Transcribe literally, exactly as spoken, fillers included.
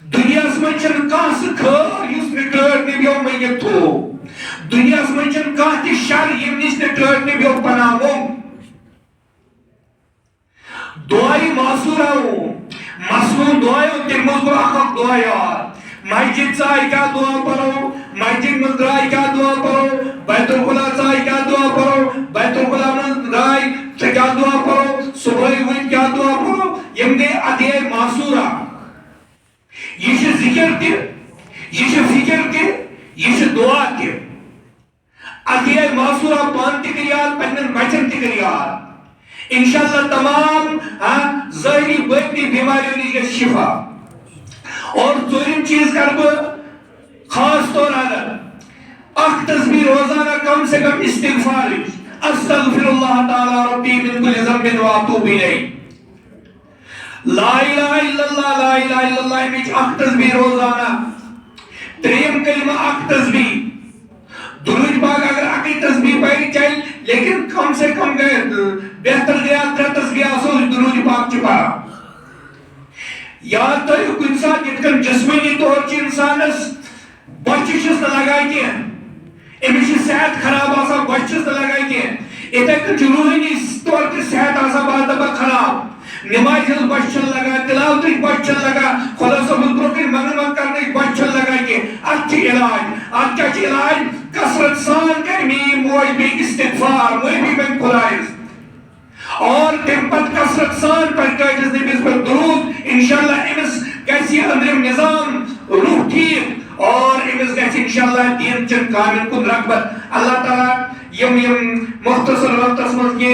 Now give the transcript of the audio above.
دُنیاہَس منٛز چھَنہٕ کانٛہہ سُہ خٲر یُس نہٕ ٹٲٹھۍ نبیو مٔنٛگِتھ تھوو۔ دُنیاہَس منٛز چھَنہٕ کانٛہہ تہِ شر ییٚمہِ نِش نہٕ ٹٲٹھۍ نبیو پناہ موٚنگ۔ دعائے معصورہ، مسنون دعائے، تِم منٛز گوٚو اکھ اکھ دعا یاد۔ مسجد ژایہِ کیٛاہ دعا پرو، مسجد منٛز درٛایہِ کیٛاہ دعا پرو، بیت الخلا ژایہِ کیٛاہ دعا پرو، بیت الخلا منٛز درٛاے تہٕ کیٛاہ دعا پرو، صبحٲے ؤتھۍ کیٛاہ دعا پرو، یِم گٔے ادعیہ معصورہ۔ یہِ چھُ ذکر تہِ، یہِ چھُ فکر تہِ، یہِ چھُ دعا تہِ۔ ادعیہ معصورہ پانہٕ تہِ کٔرِو یاد، پننٮ۪ن بچن تہِ کٔرِو یاد۔ انشاءاللہ تمام، ہاں، ظٲہری باطنی بیماریوں نِش گژھِ شفا۔ اور ژوٗرِم چیٖز کرٕ بہٕ خاص طور اگر اکھ تسبیح روزانہ کم سے کم استغفارٕچ، استغفر اللہ تعالی ربی من کل ذنب و اتوب الیہ۔ لا الہ الا اللہ، لا الہ الا اللہ، اَمِچ اکھ تسبیح روزانہ۔ ترٛیٚیِم کلمہ اکھ تسبیح۔ درود پاک اگر اکٕے تسبیح پرِ چلہِ، لیکن کم سے کم گٔے، بہتر گٔیا ترٛےٚ تسبیح آسو أسۍ درود پاک چھِ پران۔ یاد تھٲیِو، کُنہِ ساتہٕ یِتھ کٔنۍ جسمٲنی طور چھِ انسانس بۄچھِ چھِس نہٕ لگان کینٛہہ، أمِس چھِ صحت خراب آسان، بۄچھِ چھِس نہٕ لگان کینٛہہ۔ یِتھَے کٔنۍ چھُ روحٲنی طور تہِ صحت آسان، بہٕ دَپہٕ خراب۔ نمازِ ہٕنٛز بۄچھِ چھَنہٕ لگان، تلاوتٕچ بۄچھِ چھَنہٕ لگان، خۄدا صٲبَس برونٛہہ کَنہِ منٛگہٕ منٛگہٕ کرنٕچ بۄچھِ چھَنہٕ لگان کینٛہہ۔ اَتھ چھِ علاج۔ اَتھ کیٛاہ چھِ علاج؟ کثرت سان کَرِ میٛٲنۍ موج بیٚیہِ استغفار، معٲفی منٛگہِ خۄدایَس۔ اور تَمہِ پتہٕ کثرت سان پَرِ ٹٲٹھِس نبیَس پٮ۪ٹھ درود، انشاءاللہ أمِس گژھِ یہِ أنٛدرِم نظام، روح ٹھیٖک، اور أمِس گژھِ انشاءاللہ دیٖن چٮ۪ن کامٮ۪ن کُن رغبت۔ اللہ تعالیٰ یِم، یِم مختصر وقتس منٛز کینٛہہ